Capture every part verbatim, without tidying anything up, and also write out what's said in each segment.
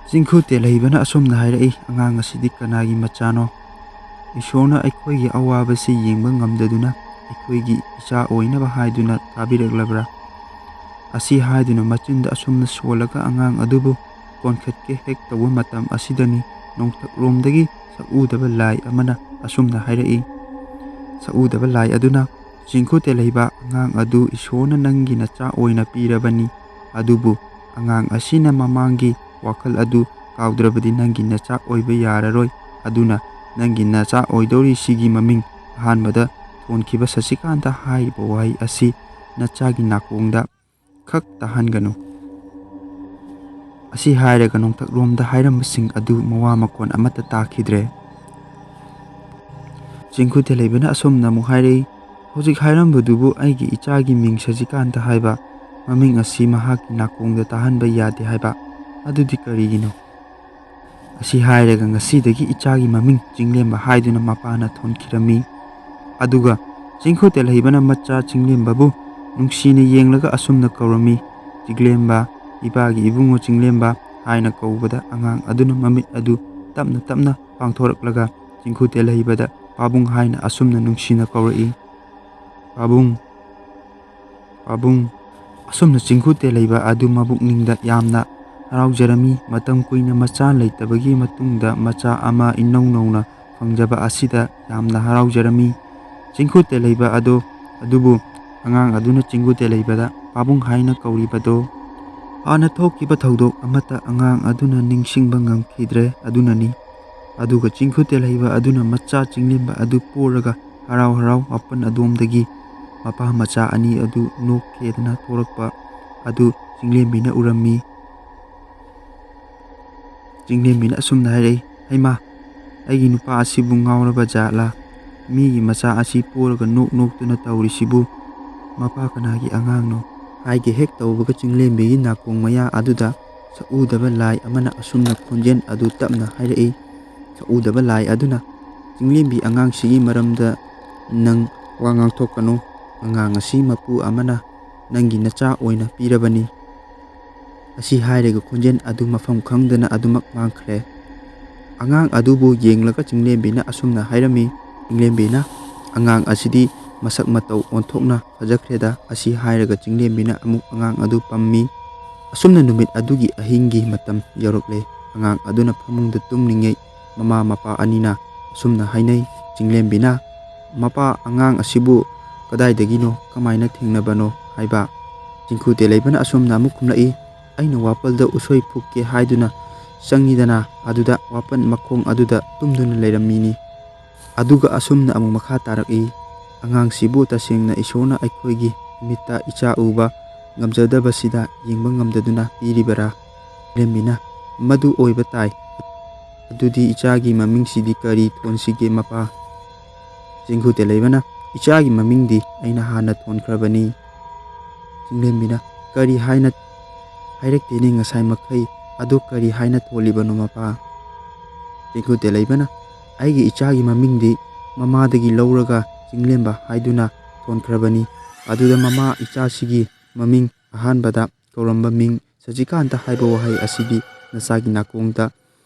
ꯆꯤꯡꯈꯨ ꯇꯦꯜꯍꯩꯕꯅ ꯑꯁꯨꯝꯅ ꯍꯥꯏꯔꯛꯏ, "ꯑꯉꯥꯡ ꯑꯁꯤꯗꯤ ꯀꯅꯥꯒꯤ ꯃꯆꯥꯅꯣ? ꯏꯁꯣꯔꯅ ꯑꯩꯈꯣꯏꯒꯤ ꯑꯋꯥꯕꯁꯤ ꯌꯦꯡꯕ ꯉꯝꯗꯗꯨꯅ ꯑꯩꯈꯣꯏꯒꯤ ꯏꯆꯥ ꯑꯣꯏꯅꯕ ꯍꯥꯏꯗꯨꯅ ꯊꯥꯕꯤꯔꯛꯂꯕ꯭ꯔꯥ?" ꯑꯁꯤ ꯍꯥꯏꯗꯨꯅ ꯃꯆꯤꯟꯗ ꯑꯁꯨꯝꯅ ꯁꯣꯜꯂꯒ ꯑꯉꯥꯡ ꯑꯗꯨꯕꯨ ꯀꯣꯟꯈꯠꯀꯦ ꯍꯦꯛ ꯇꯧꯕ ꯃꯇꯝ ꯑꯁꯤꯗꯅꯤ ꯅꯣꯡꯊꯛꯂꯣꯝꯗꯒꯤ ꯁꯛꯎꯗꯕ ꯂꯥꯏ ꯑꯃꯅ ꯑꯁꯨꯝꯅ ꯍꯥꯏꯔꯛꯏ, ꯁꯛꯎꯗꯕ ꯂꯥꯏ ꯑꯗꯨꯅ, "ꯆꯤꯡꯈꯨ ꯇꯦꯜꯍꯩꯕ, ꯑꯉꯥꯡ ꯑꯗꯨ ꯏꯁꯣꯔꯅ ꯅꯪꯒꯤ ꯅꯆꯥ ꯑꯣꯏꯅ ꯄꯤꯔꯕꯅꯤ꯫ ꯑꯗꯨꯕꯨ ꯑꯉꯥꯡ ꯑꯁꯤꯅ ꯃꯃꯥꯡꯒꯤ ꯋꯥꯈꯜ ꯑꯗꯨ ꯀꯥꯎꯗ꯭ꯔꯕꯗꯤ ꯅꯪꯒꯤ ꯅꯆꯥ ꯑꯣꯏꯕ ꯌꯥꯔꯔꯣꯏ꯫ ꯑꯗꯨꯅ ꯅꯪꯒꯤ ꯅꯆꯥ ꯑꯣꯏꯗꯧꯔꯤꯁꯤꯒꯤ ꯃꯃꯤꯡ ꯑꯍꯥꯟꯕꯗ ꯊꯣꯟꯈꯤꯕ ꯁꯁꯤꯀꯥꯟꯇ ꯍꯥꯏꯔꯤꯕ ꯋꯥꯍꯩ ꯑꯁꯤ ꯅꯆꯥꯒꯤ ꯅꯥꯀꯣꯡꯗ ꯈꯛ ꯇꯥꯍꯟꯒꯅꯨ꯫" ꯑꯁꯤ ꯍꯥꯏꯔꯒ ꯅꯣꯡꯊꯛꯂꯣꯝꯗ ꯍꯥꯏꯔꯝꯕꯁꯤꯡ ꯑꯗꯨ ꯃꯋꯥ ꯃꯈꯣꯟ ꯑꯃꯠꯇ ꯇꯥꯈꯤꯗ꯭ꯔꯦ꯫ ꯆꯤꯡꯈꯨ ꯇꯦꯜꯍꯩꯕꯅ ꯑꯁꯨꯝꯅ ꯑꯃꯨꯛ ꯍꯥꯏꯔꯛꯏ, "ꯍꯧꯖꯤꯛ ꯍꯥꯏꯔꯝꯕꯗꯨꯕꯨ ꯑꯩꯒꯤ ꯏꯆꯥꯒꯤ ꯃꯤꯡ ꯁꯖꯤꯀꯥꯟꯇ ꯍꯥꯏꯕ, ꯃꯃꯤꯡ ꯑꯁꯤ ꯃꯍꯥꯛꯀꯤ ꯅꯥꯀꯣꯡꯗ ꯇꯥꯍꯟꯕ ꯌꯥꯗꯦ ꯍꯥꯏꯕ ꯑꯗꯨꯗꯤ ꯀꯔꯤꯒꯤꯅꯣ?" ꯑꯁꯤ ꯍꯥꯏꯔꯒ ꯉꯁꯤꯗꯒꯤ ꯏꯆꯥꯒꯤ ꯃꯃꯤꯡ ꯆꯤꯡꯂꯦꯝꯕ ꯍꯥꯏꯗꯨꯅ ꯃꯄꯥꯅ ꯊꯣꯟꯈꯤꯔꯝꯃꯤ꯫ ꯑꯗꯨꯒ ꯆꯤꯡꯈꯨ ꯇꯦꯜꯍꯩꯕꯅ ꯃꯆꯥ ꯆꯤꯡꯂꯦꯝꯕꯕꯨ ꯅꯨꯡꯁꯤꯅ ꯌꯦꯡꯂꯒ ꯑꯁꯨꯝꯅ ꯀꯧꯔꯝꯃꯤ, "ꯆꯤꯡꯂꯦꯝꯕ, ꯏꯄꯥꯒꯤ ꯏꯕꯨꯡꯉꯣ ꯆꯤꯡꯂꯦꯝꯕ, ꯍꯥꯏꯅ ꯀꯧꯕꯗ ꯑꯉꯥꯡ ꯑꯗꯨꯅ ꯃꯃꯤꯠ ꯑꯗꯨ ꯇꯞꯅ ꯇꯞꯅ ꯄꯥꯡꯊꯣꯔꯛꯂꯒ ꯆꯤꯡꯈꯨ ꯇꯦꯜꯍꯩꯕꯗ "ꯄꯥꯕꯨꯡ" ꯍꯥꯏꯅ ꯑꯁꯨꯝꯅ ꯅꯨꯡꯁꯤꯅ ꯀꯧꯔꯛꯏ꯫ "ꯄꯥꯕꯨꯡ, ꯄꯥꯕꯨꯡ"꯫ ꯑꯁꯨꯝꯅ ꯆꯤꯡꯈꯨ ꯇꯦꯜꯍꯩꯕ ꯑꯗꯨ ꯃꯕꯨꯛꯅꯤꯡꯗ ꯌꯥꯝꯅ ꯍꯔꯥꯎꯖꯔꯝꯃꯤ꯫ ꯃꯇꯝ ꯀꯨꯏꯅ ꯃꯆꯥ ꯂꯩꯇꯕꯒꯤ ꯃꯇꯨꯡꯗ ꯃꯆꯥ ꯑꯃ ꯏꯅꯧ ꯅꯧꯅ ꯐꯪꯖꯕ ꯑꯁꯤꯗ ꯌꯥꯝꯅ ꯍꯔꯥꯎꯖꯔꯝꯃꯤ꯫ ꯆꯤꯡꯈꯨ ꯇꯦꯜꯍꯩꯕ ꯑꯗꯣ, ꯑꯗꯨꯕꯨ ꯑꯉꯥꯡ ꯑꯗꯨꯅ ꯆꯤꯡꯈꯨ ꯇꯦꯜꯍꯩꯕꯗ "ꯄꯥꯕꯨꯡ" ꯍꯥꯏꯅ ꯀꯧꯔꯤꯕꯗꯣ ꯍꯥꯟꯅ ꯊꯣꯛꯈꯤꯕ ꯊꯧꯗꯣꯛ ꯑꯃꯠꯇ ꯑꯉꯥꯡ ꯑꯗꯨꯅ ꯅꯤꯡꯁꯤꯡꯕ ꯉꯝꯈꯤꯗ꯭ꯔꯦ ꯑꯗꯨꯅꯅꯤ꯫ ꯑꯗꯨꯒ ꯆꯤꯡꯈꯨ ꯇꯦꯜꯍꯩꯕ ꯑꯗꯨꯅ ꯃꯆꯥ ꯆꯤꯡꯂꯦꯝꯕ ꯑꯗꯨ ꯄꯣꯔꯒ ꯍꯔꯥꯎ ꯍꯔꯥꯎ ꯋꯥꯄꯟ ꯑꯗꯣꯝꯗꯒꯤ ꯃꯄꯥ ꯃꯆꯥ ꯑꯅꯤ ꯑꯗꯨ ꯅꯣꯛꯈꯦꯗꯅ ꯊꯣꯔꯛꯄ ꯑꯗꯨ ꯆꯤꯡꯂꯦꯝꯕꯤꯅ ꯎꯔꯝꯃꯤ꯫ ꯆꯤꯡꯂꯦꯝꯕꯤꯅ ꯑꯁꯨꯝꯅ ꯍꯥꯏꯔꯛꯏ, "ꯍꯩꯃꯥ, ꯑꯩꯒꯤ ꯅꯨꯄꯥ ꯑꯁꯤꯕꯨ ꯉꯥꯎꯔꯕ ꯖꯥꯠꯂꯥ? ꯃꯤꯒꯤ ꯃꯆꯥ ꯑꯁꯤ ꯄꯣꯔꯒ ꯅꯣꯛ ꯅꯣꯛꯇꯨꯅ ꯇꯧꯔꯤꯁꯤꯕꯨ ꯃꯄꯥ ꯀꯅꯥꯒꯤ ꯑꯉꯥꯡꯅꯣ?" ꯍꯥꯏꯒꯦ ꯍꯦꯛ ꯇꯧꯕꯒ ꯆꯤꯡꯂꯦꯝꯕꯤꯒꯤ ꯅꯥꯀꯣꯡ ꯃꯌꯥ ꯑꯗꯨꯗ ꯁꯛꯎꯗꯕ ꯂꯥꯏ ꯑꯃꯅ ꯑꯁꯨꯝꯅ ꯈꯣꯟꯖꯦꯜ ꯑꯗꯨ ꯇꯞꯅ ꯍꯥꯏꯔꯛꯏ꯫ ꯁꯛꯎꯗꯕ ꯂꯥꯏ ꯑꯗꯨꯅ, "ꯆꯤꯡꯂꯦꯝꯕꯤ, ꯑꯉꯥꯡꯁꯤꯒꯤ ꯃꯔꯝꯗ ꯅꯪ ꯋꯥ ꯉꯥꯡꯊꯣꯛꯀꯅꯨ꯫ ꯑꯉꯥꯡ ꯑꯁꯤ ꯃꯄꯨ ꯑꯃꯅ ꯅꯪꯒꯤ ꯅꯆꯥ ꯑꯣꯏꯅ ꯄꯤꯔꯕꯅꯤ"꯫ ꯑꯁꯤ ꯍꯥꯏꯔꯒ ꯈꯣꯟꯖꯦꯜ ꯑꯗꯨ ꯃꯐꯝ ꯈꯪꯗꯅ ꯑꯗꯨꯃꯛ ꯃꯥꯡꯈ꯭ꯔꯦ꯫ ꯑꯉꯥꯡ ꯑꯗꯨꯕꯨ ꯌꯦꯡꯂꯒ ꯆꯤꯡꯂꯦꯝꯕꯤꯅ ꯑꯁꯨꯝꯅ ꯍꯥꯏꯔꯝꯃꯤ, ꯆꯤꯡꯂꯦꯝꯕꯤꯅ, "ꯑꯉꯥꯡ ꯑꯁꯤꯗꯤ ꯃꯁꯛ ꯃꯇꯧ ꯑꯣꯟꯊꯣꯛꯅ ꯐꯖꯈ꯭ꯔꯦꯗ"꯫ ꯑꯁꯤ ꯍꯥꯏꯔꯒ ꯆꯤꯡꯂꯦꯝꯕꯤꯅ ꯑꯃꯨꯛ ꯑꯉꯥꯡ ꯑꯗꯨ ꯄꯝꯃꯤ꯫ ꯑꯁꯨꯝꯅ ꯅꯨꯃꯤꯠ ꯑꯗꯨꯒꯤ ꯑꯍꯤꯡꯒꯤ ꯃꯇꯝ ꯌꯧꯔꯛꯂꯦ꯫ ꯑꯉꯥꯡ ꯑꯗꯨꯅ ꯐꯃꯨꯡꯗ ꯇꯨꯝꯂꯤꯉꯩ ꯃꯃꯥ ꯃꯄꯥ ꯑꯅꯤꯅ ꯑꯁꯨꯝꯅ ꯍꯥꯏꯅꯩ, ꯆꯤꯡꯂꯦꯝꯕꯤꯅ, "ꯃꯄꯥ, ꯑꯉꯥꯡ ꯑꯁꯤꯕꯨ ꯀꯗꯥꯏꯗꯒꯤꯅꯣ, ꯀꯃꯥꯏꯅ ꯊꯦꯡꯅꯕꯅꯣ?" ꯍꯥꯏꯕ꯫ ꯆꯤꯡꯈꯨ ꯇꯦꯜꯍꯩꯕꯅ ꯑꯁꯨꯝꯅ ꯑꯃꯨꯛ ꯈꯨꯝꯂꯛꯏ, "ꯑꯩꯅ ꯋꯥꯄꯜꯗ ꯎꯁꯣꯏ ꯐꯨꯛꯀꯦ ꯍꯥꯏꯗꯨꯅ ꯆꯪꯉꯤꯗꯅ, ꯑꯗꯨꯗ ꯋꯥꯄꯜ ꯃꯈꯣꯡ ꯑꯗꯨꯗ ꯇꯨꯝꯗꯨꯅ ꯂꯩꯔꯝꯃꯤꯅꯤ꯫ ꯑꯗꯨꯒ ꯑꯁꯨꯝꯅ ꯑꯃꯨꯛ ꯃꯈꯥ ꯇꯥꯔꯛꯏ, ꯑꯉꯥꯡꯁꯤꯕꯨ ꯇꯁꯦꯡꯅ ꯏꯁꯣꯔꯅ ꯑꯩꯈꯣꯏꯒꯤ ꯃꯤꯠꯇ ꯏꯆꯥ ꯎꯕ ꯉꯝꯖꯗꯕꯁꯤꯗ ꯌꯦꯡꯕ ꯉꯝꯗꯗꯨꯅ ꯄꯤꯔꯤꯕꯔꯥ?" ꯂꯦꯝꯕꯤꯅ, "ꯃꯗꯨ ꯑꯣꯏꯕ ꯇꯥꯏ꯫ ꯑꯗꯨꯗꯤ ꯏꯆꯥꯒꯤ ꯃꯃꯤꯡꯁꯤꯗꯤ ꯀꯔꯤ ꯊꯣꯟꯁꯤꯒꯦ ꯃꯄꯥ?" ꯆꯤꯡꯈꯨ ꯇꯦꯜꯍꯩꯕꯅ, "ꯏꯆꯥꯒꯤ ꯃꯃꯤꯡꯗꯤ ꯑꯩꯅ ꯍꯥꯟꯅ ꯊꯣꯟꯈ꯭ꯔꯕꯅꯤ"꯫ ꯆꯤꯡꯂꯦꯝꯕꯤꯅ, "ꯀꯔꯤ ꯍꯥꯏꯅ ꯍꯥꯏꯔꯛꯇꯦꯅꯦ ꯉꯁꯥꯏ ꯃꯈꯩ? ꯑꯗꯨ ꯀꯔꯤ ꯍꯥꯏꯅ ꯊꯣꯜꯂꯤꯕꯅꯣ ꯃꯄꯥ?" ꯆꯤꯡꯈꯨ ꯇꯦꯜꯍꯩꯕꯅ, "ꯑꯩꯒꯤ ꯏꯆꯥꯒꯤ ꯃꯃꯤꯡꯗꯤ ꯃꯃꯥꯗꯒꯤ ꯂꯧꯔꯒ ꯆꯤꯡꯂꯦꯝꯕ ꯍꯥꯏꯗꯨꯅ ꯊꯣꯟꯈ꯭ꯔꯕꯅꯤ꯫ ꯑꯗꯨꯗ ꯃꯃꯥ ꯏꯆꯥꯁꯤꯒꯤ ꯃꯃꯤꯡ ꯑꯍꯥꯟꯕꯗ ꯀꯧꯔꯝꯕ ꯃꯤꯡ ꯁꯆꯤꯀꯥꯟꯇ ꯍꯥꯏꯕ ꯋꯥꯍꯩ ꯑꯁꯤꯗꯤ ꯅꯆꯥꯒꯤ ꯅꯥꯀꯣꯡꯗ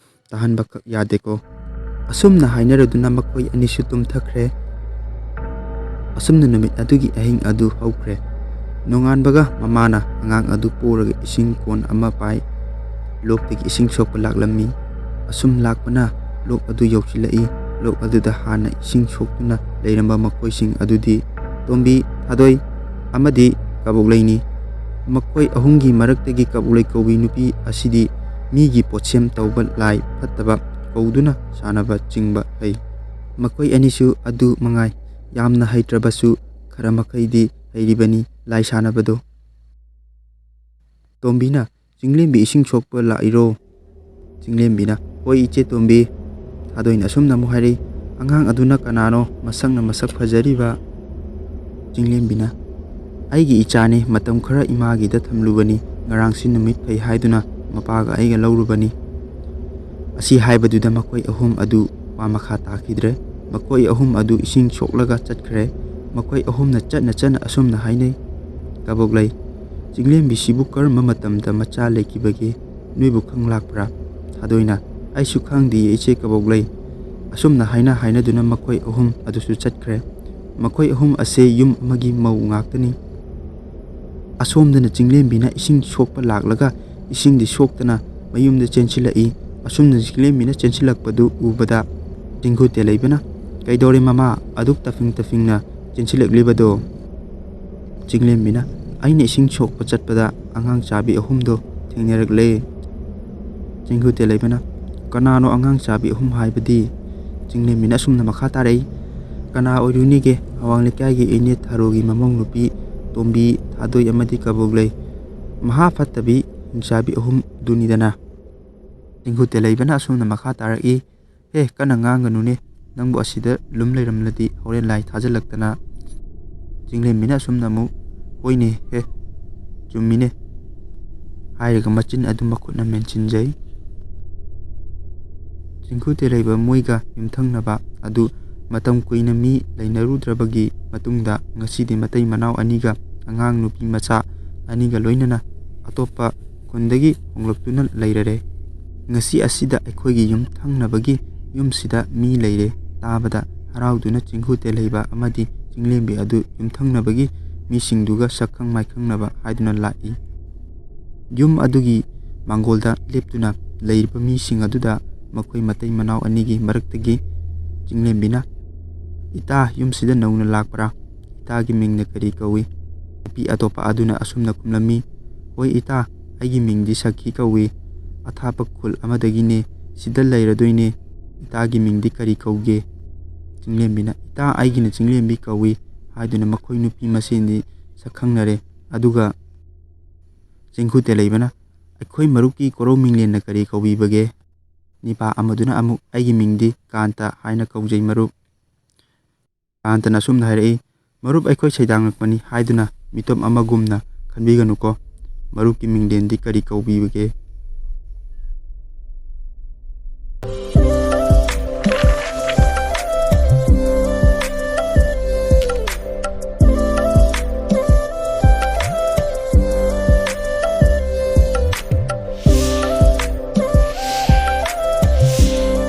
ꯇꯥꯍꯟꯕꯈꯛ ꯌꯥꯗꯦꯀꯣ꯫ ꯑꯁꯨꯝꯅ ꯍꯥꯏꯅꯔꯗꯨꯅ ꯃꯈꯣꯏ ꯑꯅꯤꯁꯨ ꯇꯨꯝꯊꯈ꯭ꯔꯦ꯫ ꯑꯁꯨꯝꯅ ꯅꯨꯃꯤꯠ ꯑꯗꯨꯒꯤ ꯑꯍꯤꯡ ꯑꯗꯨ ꯍꯧꯈ꯭ꯔꯦ꯫ ꯅꯣꯡꯉꯥꯟꯕꯒ ꯃꯃꯥꯅ ꯑꯉꯥꯡ ꯑꯗꯨ ꯄꯣꯔꯒ ꯏꯁꯤꯡ ꯀꯣꯟ ꯑꯃ ꯄꯥꯏ ꯂꯣꯛꯇꯒꯤ ꯏꯁꯤꯡ ꯁꯣꯛꯄ ꯂꯥꯛꯂꯝꯃꯤ꯫ ꯑꯁꯨꯝ ꯂꯥꯛꯄꯅ ꯂꯣꯛ ꯑꯗꯨ ꯌꯧꯁꯤꯜꯂꯛꯏ꯫ ꯂꯣꯛ ꯑꯗꯨꯗ ꯍꯥꯟꯅ ꯏꯁꯤꯡ ꯁꯣꯛꯇꯨꯅ ꯂꯩꯔꯝꯕ ꯃꯈꯣꯏꯁꯤꯡ ꯑꯗꯨꯗꯤ ꯇꯣꯝꯕꯤ, ꯊꯥꯗꯣꯏ ꯑꯃꯗꯤ ꯀꯕꯣꯛꯂꯩꯅꯤ꯫ ꯃꯈꯣꯏ ꯑꯍꯨꯝꯒꯤ ꯃꯔꯛꯇꯒꯤ ꯀꯕꯣꯛꯂꯩ ꯀꯧꯕꯤ ꯅꯨꯄꯤ ꯑꯁꯤꯗꯤ ꯃꯤꯒꯤ ꯄꯣꯠꯁꯦꯝ ꯇꯧꯕ, ꯂꯥꯏ ꯐꯠꯇꯕ ꯀꯧꯗꯨꯅ ꯁꯥꯟꯅꯕ ꯆꯤꯡꯕ ꯍꯩ꯫ ꯃꯈꯣꯏ ꯑꯅꯤꯁꯨ ꯑꯗꯨ ꯃꯉꯥꯏ, ꯌꯥꯝꯅ ꯍꯩꯇ꯭ꯔꯕꯁꯨ ꯈꯔ ꯃꯈꯩꯗꯤ ꯍꯩꯔꯤꯕꯅꯤ ꯂꯥꯏ ꯁꯥꯟꯅꯕꯗꯣ꯫ ꯇꯣꯝꯕꯤꯅ, "ꯆꯤꯡꯂꯦꯝꯕꯤ, ꯏꯁꯤꯡ ꯁꯣꯛꯄ ꯂꯥꯛꯏꯔꯣ?" ꯆꯤꯡꯂꯦꯝꯕꯤꯅ, "ꯍꯣꯏ ꯏꯆꯦ ꯇꯣꯝꯕꯤ꯫" ꯊꯥꯗꯣꯏꯅ ꯑꯁꯨꯝꯅ ꯑꯃꯨꯛ ꯍꯥꯏꯔꯛꯏ, "ꯑꯉꯥꯡ ꯑꯗꯨꯅ ꯀꯅꯥꯅꯣ? ꯃꯁꯛꯅ ꯃꯁꯛ ꯐꯖꯔꯤꯕ?" ꯆꯤꯡꯂꯦꯝꯕꯤꯅ, "ꯑꯩꯒꯤ ꯏꯆꯥꯅꯤ, ꯃꯇꯝ ꯈꯔ ꯏꯃꯥꯒꯤꯗ ꯊꯝꯂꯨꯕꯅꯤ, ꯉꯔꯥꯡꯁꯤ ꯅꯨꯃꯤꯠ ꯐꯩ ꯍꯥꯏꯗꯨꯅ ꯃꯄꯥꯒ ꯑꯩꯒ ꯂꯧꯔꯨꯕꯅꯤ꯫" ꯑꯁꯤ ꯍꯥꯏꯕꯗꯨꯗ ꯃꯈꯣꯏ ꯑꯍꯨꯝ ꯑꯗꯨ ꯋꯥ ꯃꯈꯥ ꯇꯥꯈꯤꯗ꯭ꯔꯦ꯫ ꯃꯈꯣꯏ ꯑꯍꯨꯝ ꯑꯗꯨ ꯏꯁꯤꯡ ꯁꯣꯛꯂꯒ ꯆꯠꯈ꯭ꯔꯦ꯫ ꯃꯈꯣꯏ ꯑꯍꯨꯝꯅ ꯆꯠꯅ ꯆꯠꯅ ꯑꯁꯨꯝꯅ ꯍꯥꯏꯅꯩ, "ꯀꯕꯣꯛꯂꯩ, ꯆꯤꯡꯂꯦꯝꯕꯤꯁꯤꯕꯨ ꯀꯔꯝꯕ ꯃꯇꯝꯗ ꯃꯆꯥ ꯂꯩꯈꯤꯕꯒꯦ? ꯅꯣꯏꯕꯨ ꯈꯪꯂꯥꯛꯄ꯭ꯔꯥ?" ꯊꯥꯗꯣꯏꯅ, "ꯑꯩꯁꯨ ꯈꯪꯗꯦ ꯏꯆꯦ ꯀꯕꯣꯛꯂꯩ꯫" ꯑꯁꯨꯝꯅ ꯍꯥꯏꯅ ꯍꯥꯏꯅꯗꯨꯅ ꯃꯈꯣꯏ ꯑꯍꯨꯝ ꯑꯗꯨꯁꯨ ꯆꯠꯈ꯭ꯔꯦ꯫ ꯃꯈꯣꯏ ꯑꯍꯨꯝ ꯑꯁꯦ ꯌꯨꯝ ꯑꯃꯒꯤ ꯃꯧ ꯉꯥꯛꯇꯅꯤ꯫ ꯑꯁꯣꯝꯗꯅ ꯆꯤꯡꯂꯦꯝꯕꯤꯅ ꯏꯁꯤꯡ ꯁꯣꯛꯄ ꯂꯥꯛꯂꯒ ꯏꯁꯤꯡꯗꯤ ꯁꯣꯛꯇꯅ ꯃꯌꯨꯝꯗ ꯆꯦꯟꯁꯤꯜꯂꯛꯏ꯫ ꯑꯁꯨꯝꯅ ꯆꯤꯡꯂꯦꯝꯕꯤꯅ ꯆꯦꯟꯁꯤꯜꯂꯛꯄꯗꯨ ꯎꯕꯗ ꯆꯤꯡꯈꯨ ꯇꯦꯂꯩꯕꯅ, "ꯀꯩꯗꯧꯔꯦ ꯃꯃꯥ, ꯑꯗꯨꯛ ꯇꯐꯤꯡ ꯇꯐꯤꯡꯅ ꯆꯦꯟꯁꯤꯜꯂꯛꯂꯤꯕꯗꯣ?" ꯆꯤꯡꯂꯦꯝꯕꯤꯅ, "ꯑꯩꯅ ꯏꯁꯤꯡ ꯁꯣꯛꯄ ꯆꯠꯄꯗ ꯑꯉꯥꯡ ꯆꯥꯕꯤ ꯑꯍꯨꯝꯗꯣ ꯊꯦꯡꯅꯔꯛꯂꯦ꯫" ꯆꯤꯡꯈꯨ ꯇꯦꯂꯩꯕꯅ, "ꯀꯅꯥꯅꯣ ꯑꯉꯥꯡ ꯆꯥꯕꯤ ꯑꯍꯨꯝ ꯍꯥꯏꯕꯗꯤ?" ꯆꯤꯡꯂꯦꯝꯕꯤꯅ ꯑꯁꯨꯝꯅ ꯃꯈꯥ ꯇꯥꯔꯛꯏ, "ꯀꯅꯥ ꯑꯣꯏꯔꯨꯅꯤꯒꯦ? ꯑꯋꯥꯡ ꯂꯩꯀꯥꯏꯒꯤ ꯏꯅꯦ ꯊꯥꯔꯣꯒꯤ ꯃꯃꯧ ꯅꯨꯄꯤ ꯇꯣꯝꯕꯤ, ꯊꯥꯗꯣꯏ ꯑꯃꯗꯤ ꯀꯕꯣꯛꯂꯩ, ꯃꯍꯥ ꯐꯠꯇꯕꯤ ꯍꯤꯡꯆꯥꯕꯤ ꯑꯍꯨꯝꯗꯨꯅꯤꯗꯅ꯫" ꯆꯤꯡꯈꯨ ꯇꯦꯂꯩꯕꯅ ꯑꯁꯨꯝꯅ ꯃꯈꯥ ꯇꯥꯔꯛꯏ, "ꯍꯦ, ꯀꯟꯅ ꯉꯥꯡꯒꯅꯨꯅꯦ, ꯅꯪꯕꯨ ꯑꯁꯤꯗ ꯂꯨꯝ ꯂꯩꯔꯝꯂꯗꯤ ꯍꯣꯔꯦꯟ ꯂꯥꯏ ꯊꯥꯖꯤꯜꯂꯛꯇꯅ꯫" ꯆꯤꯡꯂꯦꯝꯕꯤꯅ ꯑꯁꯨꯝꯅ ꯑꯃꯨꯛ, "ꯍꯣꯏꯅꯦ ꯍꯦ, ꯆꯨꯝꯃꯤꯅꯦ" ꯍꯥꯏꯔꯒ ꯃꯆꯤꯟ ꯑꯗꯨ ꯃꯈꯨꯠꯅ ꯃꯦꯟꯁꯤꯟꯖꯩ꯫ ꯆꯤꯡꯈꯨ ꯇꯦꯂꯩꯕ ꯃꯣꯏꯒ ꯌꯨꯝꯊꯪꯅꯕ ꯑꯗꯨ ꯃꯇꯝ ꯀꯨꯏꯅ ꯃꯤ ꯂꯩꯅꯔꯨꯗ꯭ꯔꯕꯒꯤ ꯃꯇꯨꯡꯗ ꯉꯁꯤꯗꯤ ꯃꯇꯩ ꯃꯅꯥꯎ ꯑꯅꯤꯒ ꯑꯉꯥꯡ ꯅꯨꯄꯤ ꯃꯆꯥ ꯑꯅꯤꯒ ꯂꯣꯏꯅꯅ ꯑꯇꯣꯞꯄ ꯈꯨꯟꯗꯒꯤ ꯍꯣꯡꯂꯛꯇꯨꯅ ꯂꯩꯔꯔꯦ꯫ "ꯉꯁꯤ ꯑꯁꯤꯗ ꯑꯩꯈꯣꯏꯒꯤ ꯌꯨꯝꯊꯪꯅꯕꯒꯤ ꯌꯨꯝꯁꯤꯗ ꯃꯤ ꯂꯩꯔꯦ" ꯇꯥꯕꯗ ꯍꯔꯥꯎꯗꯨꯅ ꯆꯤꯡꯈꯨ ꯇꯦꯜꯍꯩꯕ ꯑꯃꯗꯤ ꯆꯤꯡꯂꯦꯝꯕꯤ ꯑꯗꯨ ꯌꯨꯝꯊꯪꯅꯕꯒꯤ ꯃꯤꯁꯤꯡꯗꯨꯒ ꯁꯛꯈꯪ ꯃꯥꯏꯈꯪꯅꯕ ꯍꯥꯏꯗꯨꯅ ꯂꯥꯛꯏ꯫ ꯌꯨꯝ ꯑꯗꯨꯒꯤ ꯃꯥꯡꯒꯣꯜꯗ ꯂꯦꯞꯇꯨꯅ ꯂꯩꯔꯤꯕ ꯃꯤꯁꯤꯡ ꯑꯗꯨꯗ ꯃꯈꯣꯏ ꯃꯇꯩ ꯃꯅꯥꯎ ꯑꯅꯤꯒꯤ ꯃꯔꯛꯇꯒꯤ ꯆꯤꯡꯂꯦꯝꯕꯤꯅ, "ꯏꯇꯥ, ꯌꯨꯝꯁꯤꯗ ꯅꯧꯅ ꯂꯥꯛꯄ꯭ꯔꯥ? ꯏꯇꯥꯒꯤ ꯃꯤꯡꯅ ꯀꯔꯤ ꯀꯧꯏ?" ꯅꯨꯄꯤ ꯑꯇꯣꯞꯄ ꯑꯗꯨꯅ ꯑꯁꯨꯝꯅ ꯈꯨꯝꯂꯝꯃꯤ, "ꯍꯣꯏ ꯏꯇꯥ, ꯑꯩꯒꯤ ꯃꯤꯡꯗꯤ ꯁꯈꯤ ꯀꯧꯏ꯫ ꯑꯊꯥꯞꯄ ꯈꯨꯜ ꯑꯃꯗꯒꯤꯅꯦ꯫ ꯁꯤꯗ ꯂꯩꯔꯗꯣꯏꯅꯦ꯫ ꯏꯇꯥꯒꯤ ꯃꯤꯡꯗꯤ ꯀꯔꯤ ꯀꯧꯒꯦ?" ꯆꯤꯡꯂꯦꯝꯕꯤꯅ, "ꯏꯇꯥ, ꯑꯩꯒꯤꯅ ꯆꯤꯡꯂꯦꯝꯕꯤ ꯀꯧꯏ" ꯍꯥꯏꯗꯨꯅ ꯃꯈꯣꯏ ꯅꯨꯄꯤ ꯃꯁꯦꯟꯗꯤ ꯁꯛꯈꯪꯅꯔꯦ꯫ ꯑꯗꯨꯒ ꯆꯤꯡꯈꯨ ꯇꯦꯂꯩꯕꯅ, "ꯑꯩꯈꯣꯏ ꯃꯔꯨꯞꯀꯤ ꯀꯣꯔꯧ ꯃꯤꯡꯂꯦꯟꯅ ꯀꯔꯤ ꯀꯧꯕꯤꯕꯒꯦ?" ꯅꯤꯄꯥ ꯑꯃꯗꯨꯅ ꯑꯃꯨꯛ, "ꯑꯩꯒꯤ ꯃꯤꯡꯗꯤ ꯀꯥꯟꯇ ꯍꯥꯏꯅ ꯀꯧꯖꯩ ꯃꯔꯨꯞ꯫ ꯀꯥꯟꯇꯅ ꯑꯁꯨꯝꯅ ꯍꯥꯏꯔꯛꯏ, ꯃꯔꯨꯞ, ꯑꯩꯈꯣꯏ ꯁꯩꯗꯥꯡꯂꯛꯄꯅꯤ ꯍꯥꯏꯗꯨꯅ ꯃꯤꯇꯣꯞ ꯑꯃꯒꯨꯝꯅ ꯈꯟꯕꯤꯒꯅꯨꯀꯣ꯫ ꯃꯔꯨꯞꯀꯤ ꯃꯤꯡꯂꯦꯟꯗꯤ ꯀꯔꯤ ꯀꯧꯕꯤꯕꯒꯦ?"